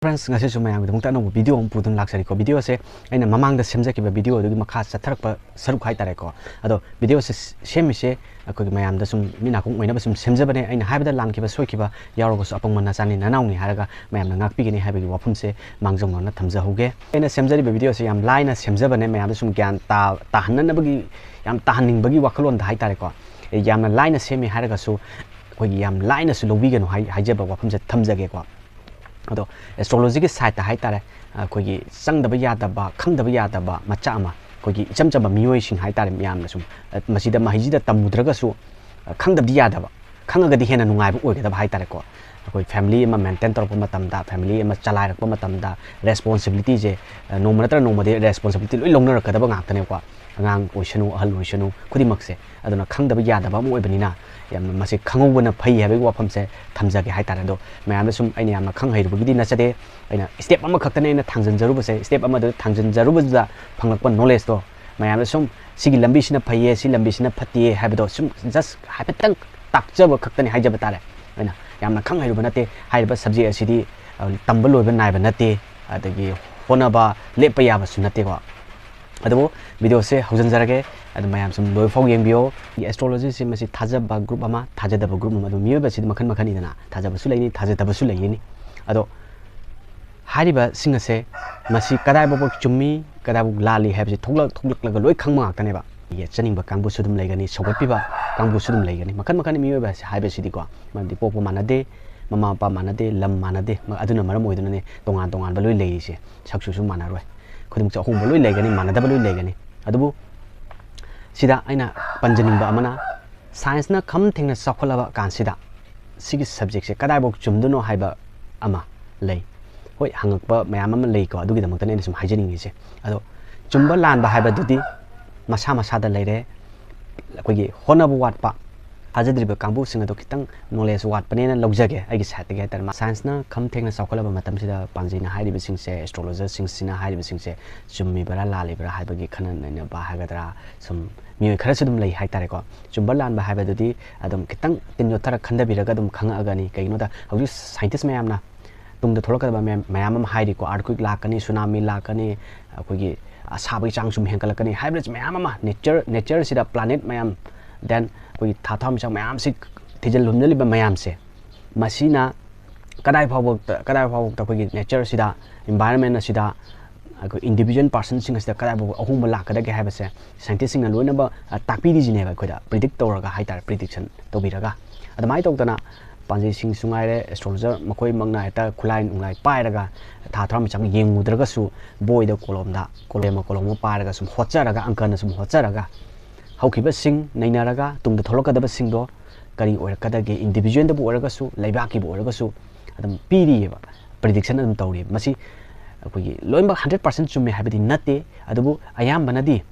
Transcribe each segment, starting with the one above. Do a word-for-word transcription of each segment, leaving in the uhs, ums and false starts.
Friends, ꯉꯁꯤꯁꯨ ꯃꯌꯥꯝꯒꯤꯗꯃꯛꯇ ꯑꯅꯧꯕ video ꯑꯃ ꯄꯨꯗꯨꯅ ꯂꯥꯛꯆꯔꯤꯀꯣ꯫ Video ꯑꯁꯦ ꯑꯩꯅ ꯃꯃꯥꯡꯗ ꯁꯦꯝꯖꯈꯤꯕ video ꯑꯗꯨꯒꯤ ꯃꯈꯥ ꯆꯠꯊꯔꯛꯄ ꯁꯔꯨꯛ ꯍꯥꯏꯇꯥꯔꯦꯀꯣ꯫ ꯑꯗꯣ video ꯑꯁꯦ ꯁꯦꯝꯃꯤꯁꯦ ꯑꯩꯈꯣꯏꯒꯤ ꯃꯌꯥꯝꯗ ꯁꯨꯝ ꯃꯤ ꯅꯥꯀꯣꯡ ꯑꯣꯏꯅꯕ ꯁꯨꯝ ꯁꯦꯝꯖꯕꯅꯦ꯫ ꯑꯩꯅ ꯍꯥꯏꯕꯗ ꯂꯥꯟꯈꯤꯕ ꯁꯣꯏꯈꯤꯕ ꯌꯥꯎꯔꯒꯁꯨ ꯑꯄꯪꯕ ꯅꯆꯥꯅꯤ ꯅꯅꯥꯎꯅꯤ ꯍꯥꯏꯔꯒ ꯃꯌꯥꯝꯅ ꯉꯥꯛꯄꯤꯒꯅꯤ ꯍꯥꯏꯕꯒꯤ ꯋꯥꯐꯝꯁꯦ ꯃꯥꯡꯖꯧꯅꯅ ꯊꯝꯖꯍꯧꯒꯦ꯫ ꯑꯩꯅ ꯁꯦꯝꯖꯔꯤꯕ video ꯑꯁꯦ ꯌꯥꯝ ꯂꯥꯏꯅ ꯁꯦꯝꯖꯕꯅꯦ, ꯃꯌꯥꯝꯗ ꯁꯨꯝ ꯒ꯭ꯌꯥꯟ ꯇꯥ-, ꯇꯥꯍꯟꯅꯅꯕꯒꯤ, ꯌꯥꯝ ꯇꯥꯍꯟꯅꯤꯡꯕꯒꯤ ꯋꯥꯈꯜꯂꯣꯟꯗ ꯍꯥꯏꯇꯥꯔꯦꯀꯣ꯫ ꯌꯥꯝꯅ ꯂꯥꯏꯅ ꯁꯦꯝꯃꯦ ꯍꯥꯏꯔꯒꯁꯨ ꯑꯩꯈꯣꯏꯒꯤ ꯌꯥꯝ ꯂꯥꯏꯅꯁꯨ ꯂꯧꯕꯤꯒꯅꯨ ꯍꯥꯏ-, ꯍꯥꯏꯖꯕ ꯋꯥꯐꯝꯁꯦ ꯊꯝꯖꯒꯦꯀꯣ꯫ ꯑꯗꯣ astrologyꯒꯤ sideꯇ ꯍꯥꯏꯇꯥꯔꯦ, ꯑꯩꯈꯣꯏꯒꯤ ꯆꯪꯗꯕ ꯌꯥꯗꯕ, ꯈꯪꯗꯕ ꯌꯥꯗꯕ ꯃꯆꯥꯛ ꯑꯃ, ꯑꯩꯈꯣꯏꯒꯤ ꯏꯆꯝ ꯆꯝꯕ ꯃꯤꯑꯣꯏꯁꯤꯡ ꯍꯥꯏꯇꯥꯔꯦ, ꯃꯌꯥꯝꯅ ꯁꯨꯝ, ꯑ, ꯃꯁꯤꯗ ꯃꯍꯩꯁꯤꯗ ꯇꯝꯃꯨꯗ꯭ꯔꯒꯁꯨ, ꯑ, ꯈꯪꯗꯕꯗꯤ ꯌꯥꯗꯕ, ꯈꯪꯉꯒꯗꯤ ꯍꯦꯟꯅ ꯅꯨꯡꯉꯥꯏꯕ ꯑꯣꯏꯒꯗꯕ ꯍꯥꯏꯇꯥꯔꯦꯀꯣ꯫ ꯑꯩꯈꯣꯏ family ꯑꯃ maintain ꯇꯧꯔꯛꯄ ꯃꯇꯝꯗ, family ꯑꯃ ꯆꯂꯥꯏꯔꯛꯄ ꯃꯇꯝꯗ responsibilityꯁꯦ, ꯑ, ꯅꯣꯡꯃ ꯅꯠꯇ꯭ꯔꯒ ꯅꯣꯡꯃꯗꯤ responsibility ꯂꯣꯏ ꯂꯧꯅꯔꯛꯀꯗꯕ ꯉꯥꯛꯇꯅꯦꯀꯣ꯫ ꯑꯉꯥꯡ ꯑꯣꯏꯁꯅꯨ, ꯑꯍꯜ ꯑꯣꯏꯁꯅꯨ, ꯈꯨꯗꯤꯡꯃꯛꯁꯦ꯫ ꯑꯗꯨꯅ ꯈꯪꯗꯕ ꯌꯥꯗꯕ ꯑꯃ ꯑꯣꯏꯕꯅꯤꯅ ꯌꯥꯝꯅ ꯃꯁꯤ ꯈꯪꯍꯧꯕꯅ ꯐꯩ ꯍꯥꯏꯕꯒꯤ ꯋꯥꯐꯝꯁꯦ ꯊꯝꯖꯒꯦ ꯍꯥꯏꯇꯥꯔꯦ꯫ ꯑꯗꯣ ꯃꯌꯥꯝꯗ ꯁꯨꯝ ꯑꯩꯅ ꯌꯥꯝꯅ ꯈꯪ ꯍꯩꯔꯨꯕꯒꯤꯗꯤ ꯅꯠꯆꯗꯦ, ꯑꯩꯅ step ꯑꯃꯈꯛꯇꯅꯦ ꯑꯩꯅ ꯊꯥꯡꯖꯟꯖꯔꯨꯕꯁꯦ꯫ Step ꯑꯃꯗ ꯊꯥꯡꯖꯟꯖꯔꯨꯕꯗꯨꯗ ꯐꯪꯂꯛꯄ knowledgeꯇꯣ ꯃꯌꯥꯝꯗ ꯁꯨꯝ ꯁꯤꯒꯤ ꯂꯝꯕꯤꯁꯤꯅ ꯐꯩꯌꯦ, ꯁꯤ ꯂꯝꯕꯤꯁꯤꯅ ꯐꯠꯇꯦ ꯍꯥꯏꯕꯗꯣ ꯁꯨꯝ just ꯍꯥꯏꯐꯦꯠꯇꯪ ꯇꯥꯛꯆꯕ ꯈꯛꯇꯅꯤ ꯍꯥꯏꯖꯕ ꯇꯥꯔꯦ꯫ ꯑꯩꯅ ꯌꯥꯝꯅ ꯈꯪ ꯍꯩꯔꯨꯕ ꯅꯠꯇꯦ꯫ ꯍꯥꯏꯔꯤꯕ subject ꯑꯁꯤꯗꯤ, ꯑ, ꯇꯝꯕ ꯂꯣꯏꯕ ꯅꯥꯏꯕ ꯅꯠꯇꯦ, ꯑꯗꯒꯤ ꯍꯣꯠꯅꯕ ꯂꯦꯞꯄ ꯌꯥꯕꯁꯨ ꯅꯠꯇꯦꯀꯣ꯫ ꯑꯗꯨꯕꯨ videoꯁꯦ ꯍꯧꯖꯤꯟꯖꯔꯒꯦ, ꯑꯗꯨ ꯃꯌꯥꯝ ꯁꯨꯝ ꯂꯣꯏꯐꯥꯎ ꯌꯦꯡꯕꯤꯌꯣ꯫ Astrologyꯁꯤ ꯃꯁꯤ ꯊꯥꯖꯕ group ꯑꯃ, ꯊꯥꯖꯗꯕ group ꯑꯃ, ꯑꯗꯨ ꯃꯤꯑꯣꯏꯕꯁꯤꯗꯤ ꯃꯈꯜ ꯃꯈꯜꯅꯤꯗꯅ, ꯊꯥꯖꯕꯁꯨ ꯂꯩꯅꯤ, ꯊꯥꯖꯗꯕꯁꯨ ꯂꯩꯒꯅꯤ꯫ ꯑꯗꯣ ꯍꯥꯏꯔꯤꯕꯁꯤꯡ ꯑꯁꯦ ꯃꯁꯤ ꯀꯗꯥꯏꯐꯥꯎꯕ ꯆꯨꯝꯃꯤ, ꯀꯗꯥꯏꯐꯥꯎ ꯂꯥꯜꯂꯤ ꯍꯥꯏꯕꯁꯤ ꯊꯣꯛꯂꯛ-, ꯊꯣꯛꯂꯛꯂꯒ ꯂꯣꯏ ꯈꯪꯕ ꯉꯥꯛꯇꯅꯦꯕ꯫ ꯌꯦꯠꯆꯅꯤꯡꯕ ꯀꯥꯡꯕꯨꯁꯨ ꯑꯗꯨꯝ ꯂꯩꯒꯅꯤ, ꯁꯧꯒꯠꯄꯤꯕ ꯀꯥꯡꯕꯨꯁꯨ ꯑꯗꯨꯝ ꯂꯩꯒꯅꯤ꯫ ꯃꯈꯜ ꯃꯈꯜ ꯃꯤꯑꯣꯏꯕ ꯍꯥꯏꯕꯁꯤꯗꯤꯀꯣ, ꯃꯔꯝꯗꯤ ꯄꯣꯛꯄ ꯃꯥꯟꯅꯗꯦ, ꯃꯃꯥ ꯃꯄꯥ ꯃꯥꯟꯅꯗꯦ, ꯂꯝ ꯃꯥꯟꯅꯗꯦ, ꯃ-, ꯑꯗꯨꯅ ꯃꯔꯝ ꯑꯣꯏꯗꯨꯅꯅꯦ ꯇꯣꯉꯥꯟ ꯇꯣꯉꯥꯟꯕ ꯂꯣꯏ ꯂꯩꯔꯤꯁꯦ꯫ ꯁꯛꯁꯨꯁꯨ ꯃꯥꯟꯅꯔꯣꯏ, ꯈꯨꯗꯤꯡꯃꯛꯁꯨ ꯑꯍꯣꯡꯕ ꯂꯣꯏ ꯂꯩꯒꯅꯤ, ꯃꯥꯟꯅꯗꯕ ꯂꯣꯏ ꯂꯩꯒꯅꯤ꯫ ꯑꯗꯨꯕꯨ ꯁꯤꯗ ꯑꯩꯅ ꯄꯟꯖꯅꯤꯡꯕ ꯑꯃꯅ, scienceꯅ ꯈꯝ ꯊꯦꯡꯅ ꯆꯥꯎꯈꯠꯂꯕ ꯀꯥꯟꯁꯤꯗ ꯁꯤꯒꯤ subjectꯁꯦ ꯀꯗꯥꯏꯐꯥꯎ ꯆꯨꯝꯗꯣꯏꯅꯣ ꯍꯥꯏꯕ ꯑꯃ ꯂꯩ꯫ ꯍꯣꯏ, ꯍꯪꯉꯛꯄ ꯃꯌꯥꯝ ꯑꯃ ꯂꯩꯀꯣ, ꯑꯗꯨꯒꯤꯗꯃꯛꯇꯅꯦ ꯑꯩꯅ ꯁꯨꯝ ꯍꯥꯏꯖꯅꯤꯡꯉꯤꯁꯦ꯫ ꯑꯗꯣ ꯆꯨꯝꯕ ꯂꯥꯟꯕ ꯍꯥꯏꯕꯗꯨꯗꯤ ꯃꯁꯥ ꯃꯁꯥꯗ ꯂꯩꯔꯦ꯫ ꯑꯩꯈꯣꯏꯒꯤ ꯍꯣꯠꯅꯕ ꯋꯥꯠꯄ, ꯊꯥꯖꯗ꯭ꯔꯤꯕ ꯀꯥꯡꯕꯨꯁꯤꯡ ꯑꯗꯣ ꯈꯤꯇꯪ knowledge ꯋꯥꯠꯄꯅꯦꯅ ꯂꯧꯖꯒꯦ ꯑꯩꯒꯤ sideꯇꯒꯤ ꯍꯥꯏꯇꯥꯔꯦ꯫ Scienceꯅ ꯈꯝ ꯊꯦꯡꯅ ꯆꯥꯎꯈꯠꯂꯕ ꯃꯇꯝꯁꯤꯗ ꯄꯥꯟꯖꯤꯅ ꯍꯥꯏꯔꯤꯕꯁꯤꯡꯁꯦ, astrologerꯁꯤꯡꯁꯤꯅ ꯍꯥꯏꯔꯤꯕꯁꯤꯡꯁꯦ ꯆꯨꯝꯃꯤꯕꯔꯥ ꯂꯥꯜꯂꯤꯕꯔꯥ ꯍꯥꯏꯕꯒꯤ ꯈꯟꯅ ꯅꯩꯅꯕ ꯍꯥꯏꯒꯗ꯭ꯔꯥ, ꯁꯨꯝ ꯃꯤꯑꯣꯏ ꯈꯔꯁꯨ ꯑꯗꯨꯝ ꯂꯩ ꯍꯥꯏꯇꯥꯔꯦꯀꯣ꯫ ꯆꯨꯝꯕ ꯂꯥꯟꯕ ꯍꯥꯏꯕꯗꯨꯗꯤ ꯑꯗꯨꯝ ꯈꯤꯇꯪ ꯇꯤꯟ ꯌꯣꯠꯊꯔ ꯈꯟꯊꯕꯤꯔꯒ ꯑꯗꯨꯝ ꯈꯪꯉꯛꯑꯒꯅꯤ꯫ ꯀꯩꯒꯤꯅꯣꯗ ꯍꯧꯖꯤꯛ scientist ꯃꯌꯥꯝꯅ ꯇꯨꯡꯗ ꯊꯣꯛꯂꯛꯀꯗꯕ ꯃꯌꯥꯝ ꯃꯌꯥꯝ ꯑꯃ ꯍꯥꯏꯔꯤꯀꯣ, ꯑꯥꯔꯊꯀ꯭ꯋꯦꯛ ꯂꯥꯛꯀꯅꯤ, ꯁꯨꯅꯥꯃꯤ ꯂꯥꯛꯀꯅꯤ, ꯑꯩꯈꯣꯏꯒꯤ ꯑꯁꯥꯕꯒꯤ ꯆꯥꯡ ꯁꯨꯝ ꯍꯦꯟꯒꯠꯂꯛꯀꯅꯤ ꯍꯥꯏꯕꯅꯆꯤꯡꯕ ꯃꯌꯥꯝ ꯑꯃ, ꯅꯦꯆꯔ ꯅꯦꯆꯔꯁꯤꯗ ꯄ꯭ꯂꯥꯅꯦꯠ ꯃꯌꯥꯝ, ꯗꯦꯟ ꯑꯩꯈꯣꯏꯒꯤ ꯊꯥ ꯊꯋꯥꯟꯃꯤꯆꯥꯛ ꯃꯌꯥꯝꯁꯤ ꯊꯤꯖꯤꯜ ꯍꯨꯝꯖꯤꯜꯂꯤꯕ ꯃꯌꯥꯝꯁꯦ, ꯃꯁꯤꯅ ꯀꯗꯥꯏ ꯐꯥꯎꯕꯗ ꯀꯗꯥꯏ ꯐꯥꯎꯕꯗ ꯑꯩꯈꯣꯏꯒꯤ ꯅꯦꯆꯔꯁꯤꯗ, ꯏꯟꯚꯥꯏꯔꯣꯟꯃꯦꯟ ꯑꯁꯤꯗ, ꯑꯩꯈꯣꯏ ꯏꯟꯗꯤꯚꯤꯖꯨꯋꯦꯜ ꯄꯥꯔꯁꯟꯁꯤꯡ ꯑꯁꯤꯗ ꯀꯗꯥꯏ ꯐꯥꯎꯕ ꯑꯍꯣꯡꯕ ꯂꯥꯛꯀꯗꯒꯦ ꯍꯥꯏꯕꯁꯦ ꯁꯥꯏꯟꯇꯤꯁꯁꯤꯡꯅ ꯂꯣꯏꯅꯃꯛ ꯇꯥꯛꯄꯤꯔꯤꯁꯤꯅꯦꯕ ꯑꯩꯈꯣꯏꯗ, ꯄ꯭ꯔꯤꯗꯤꯛ ꯇꯧꯔꯒ ꯍꯥꯏꯇꯥꯔꯦ, ꯄ꯭ꯔꯤꯗꯤꯛꯁꯟ ꯇꯧꯕꯤꯔꯒ꯫ ꯑꯗꯨꯃꯥꯏꯅ ꯇꯧꯗꯅ ꯄꯥꯟꯖꯤꯁꯤꯡꯁꯨ ꯉꯥꯏꯔꯦ, ꯑꯦꯁꯇ꯭ꯔꯣꯂꯣꯖꯔ ꯃꯈꯣꯏꯃꯛꯅ ꯍꯦꯛꯇ ꯈꯨꯠꯂꯥꯏ ꯅꯨꯡꯂꯥꯏ ꯄꯥꯏꯔꯒ ꯊꯥ ꯊꯋꯥꯟꯃꯤꯆꯥꯛ ꯌꯦꯡꯉꯨꯗ꯭ꯔꯒꯁꯨ, ꯕꯣꯏꯗ ꯀꯣꯂꯣꯝꯗ ꯀꯣꯂꯣꯝ ꯑꯃ ꯀꯣꯂꯣꯝ ꯑꯃ ꯄꯥꯏꯔꯒ ꯁꯨꯝ ꯍꯣꯠꯆꯔꯒ, ꯑꯪꯀꯅ ꯁꯨꯝ ꯍꯣꯠꯆꯔꯒ, ꯍꯧꯈꯤꯕꯁꯤꯡ ꯅꯩꯅꯔꯒ ꯇꯨꯡꯗ ꯊꯣꯛꯂꯛꯀꯗꯕꯁꯤꯡꯗꯣ ꯀꯔꯤ ꯑꯣꯏꯔꯛꯀꯗꯒꯦ, ꯏꯟꯗꯤꯚꯤꯖꯨꯋꯦꯜꯗꯕꯨ ꯑꯣꯏꯔꯒꯁꯨ, ꯂꯩꯕꯥꯛꯀꯤꯕꯨ ꯑꯣꯏꯔꯒꯁꯨ ꯑꯗꯨꯝ ꯄꯤꯔꯤꯑꯕ, ꯄ꯭ꯔꯤꯗꯤꯛꯁꯟ ꯑꯗꯨꯝ ꯇꯧꯔꯤꯑꯕ꯫ ꯃꯁꯤ ꯑꯩꯈꯣꯏꯒꯤ ꯂꯣꯏꯅꯃꯛ ꯍꯟꯗ꯭ꯔꯦꯠ ꯄꯥꯔꯁꯦꯟ ꯆꯨꯝꯃꯦ ꯍꯥꯏꯕꯗꯤ ꯅꯠꯇꯦ, ꯑꯗꯨꯕꯨ ꯑꯌꯥꯝꯕꯅꯗꯤ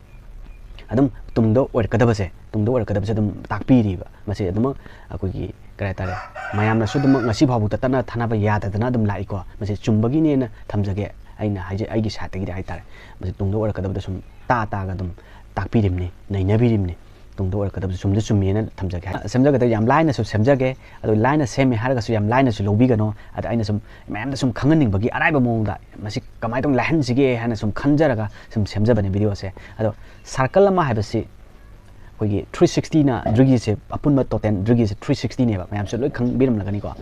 ꯑꯗꯨꯝ ꯇꯨꯡꯗ ꯑꯣꯏꯔꯛꯀꯗꯕꯁꯦ, ꯇꯨꯡꯗ ꯑꯣꯏꯔꯛꯀꯗꯕꯁꯦ ꯑꯗꯨꯝ ꯇꯥꯛꯄꯤꯔꯤꯕ꯫ ꯃꯁꯤ ꯑꯗꯨꯃꯛ ꯑꯩꯈꯣꯏꯒꯤ ꯀꯔꯤ ꯍꯥꯏꯇꯥꯔꯦ, ꯃꯌꯥꯝꯅꯁꯨ ꯑꯗꯨꯃꯛ ꯉꯁꯤ ꯐꯥꯎꯕꯗ ꯇꯠꯅ ꯊꯥꯅꯕ ꯌꯥꯗꯗꯅ ꯑꯗꯨꯝ ꯂꯥꯛꯏꯀꯣ꯫ ꯃꯁꯤ ꯆꯨꯝꯕꯒꯤꯅꯦꯅ ꯊꯝꯖꯒꯦ, ꯑꯩꯅ ꯍꯥꯏꯖ ꯑꯩꯒꯤ ꯁꯥꯏꯠꯇꯒꯤꯗꯤ ꯍꯥꯏꯇꯥꯔꯦ꯫ ꯃꯁꯤ ꯇꯨꯡꯗ ꯑꯣꯏꯔꯛꯀꯗꯕꯗ ꯁꯨꯝ ꯇꯥ ꯇꯥꯒ ꯑꯗꯨꯝ ꯇꯥꯛꯄꯤꯔꯤꯕꯅꯤ, ꯅꯩꯅꯕꯤꯔꯤꯕꯅꯤ꯫ ꯇꯨꯡꯗ ꯑꯣꯏꯔꯛꯀꯗꯕꯁꯦ ꯆꯨꯝꯗꯤ ꯆꯨꯝꯃꯦꯅ ꯊꯝꯖꯒꯦ꯫ ꯁꯦꯝꯖꯒꯗꯕ ꯌꯥꯝ ꯂꯥꯏꯅꯁꯨ ꯁꯦꯝꯖꯒꯦ, ꯑꯗꯣ ꯂꯥꯏꯅ ꯁꯦꯝꯃꯦ ꯍꯥꯏꯔꯒꯁꯨ ꯌꯥꯝ ꯂꯥꯏꯅꯁꯨ ꯂꯧꯕꯤꯒꯅꯣ꯫ ꯑꯗ ꯑꯩꯅ ꯁꯨꯝ ꯃꯌꯥꯝꯗ ꯁꯨꯝ ꯈꯪꯍꯟꯅꯤꯡꯕꯒꯤ ꯑꯔꯥꯏꯕ ꯃꯑꯣꯡꯗ ꯃꯁꯤ ꯀꯃꯥꯏꯅ ꯇꯧꯅ ꯂꯥꯏꯍꯟꯁꯤꯒꯦ ꯍꯥꯏꯅ ꯁꯨꯝ ꯈꯟꯖꯔꯒ ꯁꯨꯝ ꯁꯦꯝꯖꯕꯅꯦ ꯚꯤꯗꯤꯑꯣꯁꯦ꯫ ꯑꯗꯣ ꯁꯥꯔꯀꯜ ꯑꯃ ꯍꯥꯏꯕꯁꯤ ꯑꯩꯈꯣꯏꯒꯤ ꯊ꯭ꯔꯤ ꯁꯤꯛꯁꯇꯤꯅ ꯗ꯭ꯔꯤꯒꯤꯁꯦ, ꯑꯄꯨꯟꯕ ꯇꯣꯇꯦꯜ ꯗ꯭ꯔꯤꯒꯤꯁꯦ ꯊ꯭ꯔꯤ ꯁꯤꯛꯁꯇꯤꯅꯦꯕ, ꯃꯌꯥꯝꯁꯨ ꯂꯣꯏ ꯈꯪꯕꯤꯔꯝꯂꯒꯅꯤꯀꯣ꯫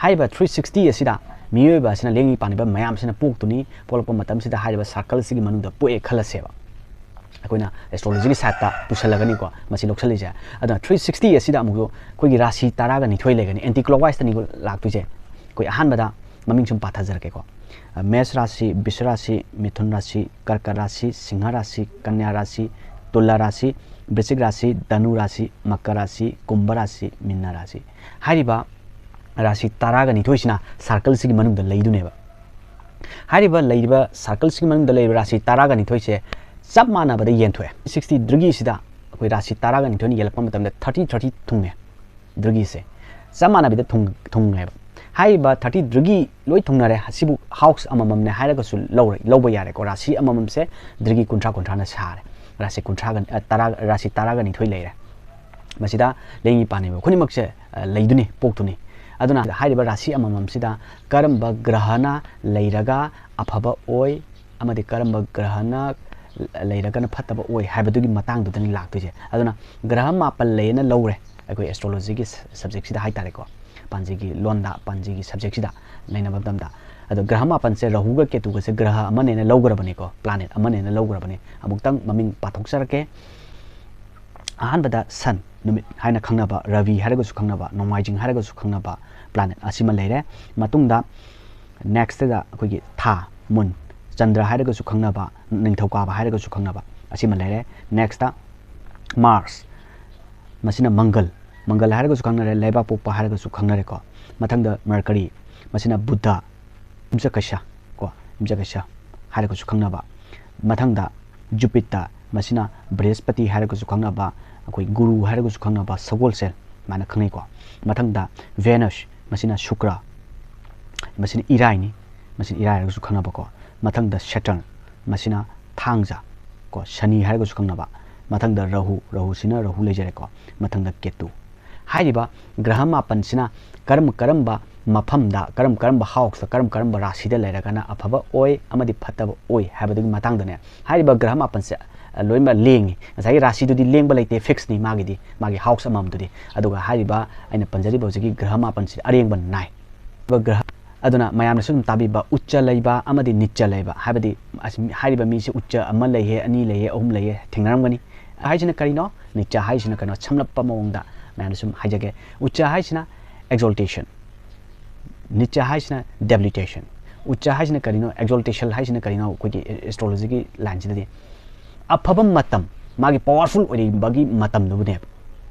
ꯍꯥꯏꯔꯤꯕ ꯊ꯭ꯔꯤ ꯁꯤꯛꯁꯇꯤ ꯑꯁꯤꯗ ꯃꯤꯑꯣꯏꯕ ꯑꯁꯤꯅ, ꯂꯦꯡꯉꯤ ꯄꯥꯟꯅꯤꯕ ꯃꯌꯥꯝꯁꯤꯅ ꯄꯣꯛꯇꯨꯅꯤ꯫ ꯄꯣꯛꯂꯛꯄ ꯃꯇꯝꯁꯤꯗ ꯍꯥꯏꯔꯤꯕ ꯁꯥꯔꯀꯜꯁꯤꯒꯤ ꯃꯅꯨꯡꯗ ꯄꯣꯛꯑꯦ ꯈꯜꯂꯁꯦꯕ꯫ ꯑꯩꯈꯣꯏꯅ ꯑꯦꯁꯇ꯭ꯔꯣꯂꯣꯖꯤꯒꯤ ꯁꯥꯏꯠꯇ ꯄꯨꯁꯜꯂꯒꯅꯤꯀꯣ ꯃꯁꯤ ꯂꯧꯁꯜꯂꯤꯁꯦ꯫ ꯑꯗꯨꯅ ꯊ꯭ꯔꯤ ꯁꯤꯛꯁꯇꯤ ꯑꯁꯤꯗ ꯑꯃꯨꯛꯁꯨ ꯑꯩꯈꯣꯏꯒꯤ ꯔꯥꯁꯤ ꯇꯔꯥꯒ ꯅꯤꯊꯣꯏ ꯂꯩꯒꯅꯤ, ꯑꯦꯟꯇꯤ ꯀ꯭ꯂꯣꯛꯋꯥꯏꯁꯇꯅꯤꯀꯣ ꯂꯥꯛꯇꯣꯏꯁꯦ꯫ ꯑꯩꯈꯣꯏ ꯑꯍꯥꯟꯕꯗ ꯃꯃꯤꯡ ꯁꯨꯝ ꯄꯥꯊꯖꯔꯛꯀꯦꯀꯣ꯫ ꯑ, ꯃꯦꯁ ꯔꯥꯁꯤ, ꯕꯤꯁ ꯔꯥꯁꯤ, ꯃꯤꯊꯨꯟ ꯔꯥꯁꯤ, ꯀꯔꯀꯠ ꯔꯥꯁꯤ, ꯁꯤꯡꯍ ꯔꯥꯁꯤ, ꯀꯟꯌꯥ ꯔꯥꯁꯤ, ꯇꯨꯂꯥ ꯔꯥꯁꯤ, ꯕ꯭ꯔꯤꯁꯤꯛ ꯔꯥꯁꯤ, ꯙꯅꯨ ꯔꯥꯁꯤ, ꯃꯀꯔ ꯔꯥꯁꯤ, ꯀꯨꯝꯚ ꯔꯥꯁꯤ, ꯃꯤꯟꯅ ꯔꯥꯁꯤ꯫ ꯍꯥꯏꯔꯤꯕ ꯔꯥꯁꯤ ꯇꯔꯥꯒ ꯅꯤꯊꯣꯏꯁꯤꯅ ꯁꯥꯔꯀꯜꯁꯤꯒꯤ ꯃꯅꯨꯡꯗ ꯂꯩꯗꯨꯅꯦꯕ꯫ ꯍꯥꯏꯔꯤꯕ ꯂꯩꯔꯤꯕ ꯁꯥꯔꯀꯜꯁꯤꯒꯤ ꯃꯅꯨꯡꯗ ꯂꯩꯔꯤꯕ ꯔꯥꯁꯤ ꯇꯔꯥꯒ ꯅꯤꯊꯣꯏꯁꯦ ꯆꯞ ꯃꯥꯟꯅꯕꯗ ꯌꯦꯟꯊꯣꯛꯑꯦ꯫ ꯁꯤꯛꯁꯇꯤ ꯗ꯭ꯔꯤꯒꯤꯁꯤꯗ ꯑꯩꯈꯣꯏ ꯔꯥꯁꯤ ꯇꯔꯥꯒ ꯅꯤꯊꯣꯏꯅ ꯌꯦꯜꯂꯛꯄ ꯃꯇꯝꯗ ꯊꯥꯔꯇꯤ ꯊꯥꯔꯇꯤ ꯊꯨꯡꯉꯦ꯫ ꯗ꯭ꯔꯤꯒꯤꯁꯦ ꯆꯞ ꯃꯥꯟꯅꯕꯤꯗ ꯊꯨꯡ-, ꯊꯨꯡꯉꯦꯕ꯫ ꯍꯥꯏꯔꯤꯕ ꯊꯥꯔꯇꯤ ꯗ꯭ꯔꯤꯒꯤ ꯂꯣꯏ ꯊꯨꯡꯅꯔꯦ꯫ ꯑꯁꯤꯕꯨ ꯍꯥꯎꯁ ꯑꯃꯃꯝꯅꯦ ꯍꯥꯏꯔꯒꯁꯨ ꯂꯧꯔ-, ꯂꯧꯕ ꯌꯥꯔꯦꯀꯣ꯫ ꯔꯥꯁꯤ ꯑꯃꯃꯝꯁꯦ ꯗ꯭ꯔꯤꯒꯤ ꯀꯨꯟꯊ꯭ꯔꯥ ꯀꯨꯟꯊ꯭ꯔꯥꯅ ꯁꯥꯔꯦ꯫ ꯔꯥꯁꯤ ꯀꯨꯟꯊ꯭ꯔꯥꯒ, ꯑ, ꯇꯔꯥ, ꯔꯥꯁꯤ ꯇꯔꯥꯒ ꯅꯤꯊꯣꯏ ꯂꯩꯔꯦ꯫ ꯃꯁꯤꯗ ꯂꯦꯡꯉꯤ ꯄꯥꯟꯅꯤꯕ ꯈꯨꯗꯤꯡꯃꯛꯁꯦ, ꯑ, ꯂꯩꯗꯨꯅꯤ, ꯄꯣꯛꯇꯨꯅꯤ꯫ ꯑꯗꯨꯅ ꯍꯥꯏꯔꯤꯕ ꯔꯥꯁꯤ ꯑꯃꯃꯝꯁꯤꯗ ꯀꯔꯝꯕ ꯒ꯭ꯔꯍꯅ ꯂꯩꯔꯒ ꯑꯐꯕ ꯑꯣꯏ ꯑꯃꯗꯤ ꯀꯔꯝꯕ ꯒ꯭ꯔꯍꯅ ꯂꯩꯔꯒꯅ ꯐꯠꯇꯕ ꯑꯣꯏ ꯍꯥꯏꯕꯗꯨꯒꯤ ꯃꯇꯥꯡꯗꯨꯗꯅꯤ ꯂꯥꯛꯇꯣꯏꯁꯦ꯫ ꯑꯗꯨꯅ ꯒ꯭ꯔꯍ ꯃꯥꯄꯜ ꯂꯩꯌꯦꯅ ꯂꯧꯔꯦ ꯑꯩꯈꯣꯏ ꯑꯦꯁꯇ꯭ꯔꯣꯂꯣꯖꯤꯒꯤ ꯁꯕꯖꯦꯛꯁꯤꯗ ꯍꯥꯏꯇꯥꯔꯦꯀꯣ, ꯄꯥꯟꯖꯤꯒꯤ ꯂꯣꯟꯗ, ꯄꯥꯟꯖꯤꯒꯤ ꯁꯕꯖꯦꯛꯁꯤꯗ ꯅꯩꯅꯕ ꯃꯇꯝꯗ꯫ ꯑꯗꯣ ꯒ꯭ꯔꯍ ꯃꯥꯄꯜꯁꯦ ꯔꯥꯍꯨꯒ ꯀꯦꯇꯨꯒꯁꯦ ꯒ꯭ꯔꯍ ꯑꯃꯅꯦꯅ ꯂꯧꯈ꯭ꯔꯕꯅꯤꯀꯣ, ꯄ꯭ꯂꯥꯅꯦꯠ ꯑꯃꯅꯦꯅ ꯂꯧꯈ꯭ꯔꯕꯅꯤ꯫ ꯑꯃꯨꯛꯇꯪ ꯃꯃꯤꯡ ꯄꯥꯊꯣꯛꯆꯔꯛꯀꯦ꯫ ꯑꯍꯥꯟꯕꯗ ꯁꯟ, ꯅꯨꯃꯤꯠ ꯍꯥꯏꯅ ꯈꯪꯅꯕ, ꯔꯕꯤ ꯍꯥꯏꯔꯒꯁꯨ ꯈꯪꯅꯕ, ꯅꯣꯡꯃꯥꯏꯖꯤꯡ ꯍꯥꯏꯔꯒꯁꯨ ꯈꯪꯅꯕ ꯄ꯭ꯂꯥꯅꯦꯠ ꯑꯁꯤꯃ ꯂꯩꯔꯦ꯫ ꯃꯇꯨꯡꯗ ꯅꯦꯛꯁꯇꯗ ꯑꯩꯈꯣꯏꯒꯤ ꯊꯥ, ꯃꯨꯟ, ꯆꯟꯗ꯭ꯔ ꯍꯥꯏꯔꯒꯁꯨ ꯈꯪꯅꯕ, ꯅꯤꯡꯊꯧꯀꯥꯕ ꯍꯥꯏꯔꯒꯁꯨ ꯈꯪꯅꯕ ꯑꯁꯤꯃ ꯂꯩꯔꯦ꯫ ꯅꯦꯛꯁꯇ ꯃꯥꯔꯁ, ꯃꯁꯤꯅ ꯃꯪꯒꯜ, ꯃꯪꯒꯜ ꯍꯥꯏꯔꯒꯁꯨ ꯈꯪꯅꯔꯦ, ꯂꯩꯕꯥꯛ ꯄꯣꯛꯄ ꯍꯥꯏꯔꯒꯁꯨ ꯈꯪꯅꯔꯦꯀꯣ꯫ ꯃꯊꯪꯗ ꯃꯔꯀꯔꯤ, ꯃꯁꯤꯅ ꯕꯨꯙ, ꯌꯨꯝꯁꯀꯩꯁ ꯀꯣ, ꯌꯨꯝꯁꯀꯩꯁ ꯍꯥꯏꯔꯒꯁꯨ ꯈꯪꯅꯕ꯫ ꯃꯊꯪꯗ ꯖꯨꯄꯤꯇꯔ, ꯃꯁꯤꯅ ꯕ꯭ꯔꯤꯍꯁꯄꯇꯤ ꯍꯥꯏꯔꯒꯁꯨ ꯈꯪꯅꯕ, ꯑꯩꯈꯣꯏ ꯒꯨꯔꯨ ꯍꯥꯏꯔꯒꯁꯨ ꯈꯪꯅꯕ, ꯁꯒꯣꯜꯁꯦꯜ ꯍꯥꯏꯅ ꯈꯪꯅꯩꯀꯣ꯫ ꯃꯊꯪꯗ ꯚꯦꯅꯁ, ꯃꯁꯤꯅ ꯁꯨꯀ꯭ꯔ, ꯃꯁꯤꯅ ꯏꯔꯥꯏꯅꯤ, ꯃꯁꯤꯅ ꯏꯔꯥꯏ ꯍꯥꯏꯔꯒꯁꯨ ꯈꯪꯅꯕꯀꯣ꯫ ꯃꯊꯪꯗ ꯁꯦꯇꯔꯟ, ꯃꯁꯤꯅ ꯊꯥꯡꯖ ꯀꯣ, ꯁꯅꯤ ꯍꯥꯏꯔꯒꯁꯨ ꯈꯪꯅꯕ꯫ ꯃꯊꯪꯗ ꯔꯥꯍꯨ, ꯔꯥꯍꯨꯁꯤꯅ ꯔꯥꯍꯨ ꯂꯩꯖꯔꯦꯀꯣ꯫ ꯃꯊꯪꯗ ꯀꯦꯇꯨ꯫ ꯍꯥꯏꯔꯤꯕ ꯒ꯭ꯔꯍ ꯃꯥꯄꯟꯁꯤꯅ ꯀꯔꯝ ꯀꯔꯝꯕ ꯃꯐꯝꯗ, ꯀꯔꯝ ꯀꯔꯝꯕ ꯍꯥꯎꯁꯇ, ꯀꯔꯝ ꯀꯔꯝꯕ ꯔꯥꯁꯤꯗ ꯂꯩꯔꯒꯅ ꯑꯐꯕ ꯑꯣꯏ ꯑꯃꯗꯤ ꯐꯠꯇꯕ ꯑꯣꯏ ꯍꯥꯏꯕꯗꯨꯒꯤ ꯃꯇꯥꯡꯗꯅꯦ꯫ ꯍꯥꯏꯔꯤꯕ ꯒ꯭ꯔꯍ ꯃꯥꯄꯟꯁꯦ, ꯑ, ꯂꯣꯏꯅꯃꯛ ꯂꯦꯡꯉꯤ꯫ ꯉꯁꯥꯏꯒꯤ ꯔꯥꯁꯤꯗꯨꯗꯤ ꯂꯦꯡꯕ ꯂꯩꯇꯦ, ꯐꯤꯛꯁꯅꯤ ꯃꯥꯒꯤꯗꯤ, ꯃꯥꯒꯤ ꯍꯥꯎꯁ ꯑꯃꯃꯝꯗꯨꯗꯤ꯫ ꯑꯗꯨꯒ ꯍꯥꯏꯔꯤꯕ ꯑꯩꯅ ꯄꯟꯖꯔꯤꯕ ꯍꯧꯖꯤꯛꯀꯤ ꯒ꯭ꯔꯍ ꯃꯥꯄꯟꯁꯤꯗꯤ ꯑꯔꯦꯡꯕ ꯅꯥꯏ꯫ ꯒ꯭ꯔꯍ ꯑꯗꯨꯅ ꯃꯌꯥꯝꯅꯁꯨ ꯑꯗꯨꯝ ꯇꯥꯕꯤꯕ, ꯎꯆ ꯂꯩꯕ ꯑꯃꯗꯤ ꯅꯤꯆ ꯂꯩꯕ, ꯍꯥꯏꯕꯗꯤ ꯑꯁ, ꯍꯥꯏꯔꯤꯕ ꯃꯤꯁꯦ ꯎꯆ ꯑꯃ ꯂꯩꯌꯦ, ꯑꯅꯤ ꯂꯩꯌꯦ, ꯑꯍꯨꯝ ꯂꯩꯌꯦ, ꯊꯦꯡꯅꯔꯝꯒꯅꯤ꯫ ꯍꯥꯏꯁꯤꯅ ꯀꯔꯤꯅꯣ? ꯅꯤꯆ ꯍꯥꯏꯁꯤꯅ ꯀꯩꯅꯣ? ꯁꯝꯂꯞꯄ ꯃꯑꯣꯡꯗ ꯃꯌꯥꯝꯅ ꯁꯨꯝ ꯍꯥꯏꯖꯒꯦ꯫ ꯎꯆ ꯍꯥꯏꯁꯤꯅ exaltation, ꯅꯤꯆ ꯍꯥꯏꯁꯤꯅ debilitation꯫ ꯎꯆ ꯍꯥꯏꯁꯤꯅ ꯀꯔꯤꯅꯣ? Exaltation ꯍꯥꯏꯁꯤꯅ ꯀꯔꯤꯅꯣ? ꯑꯩꯈꯣꯏꯒꯤ ꯑꯦꯁꯇ꯭ꯔꯣꯂꯣꯖꯤꯒꯤ ꯂꯥꯏꯟꯁꯤꯗꯗꯤ ꯑꯐꯕ ꯃꯇꯝ, ꯃꯥꯒꯤ ꯄꯋꯥꯔꯐꯨꯜ ꯑꯣꯏꯔꯤꯕꯒꯤ ꯃꯇꯝꯗꯨꯕꯨꯅꯦꯕ,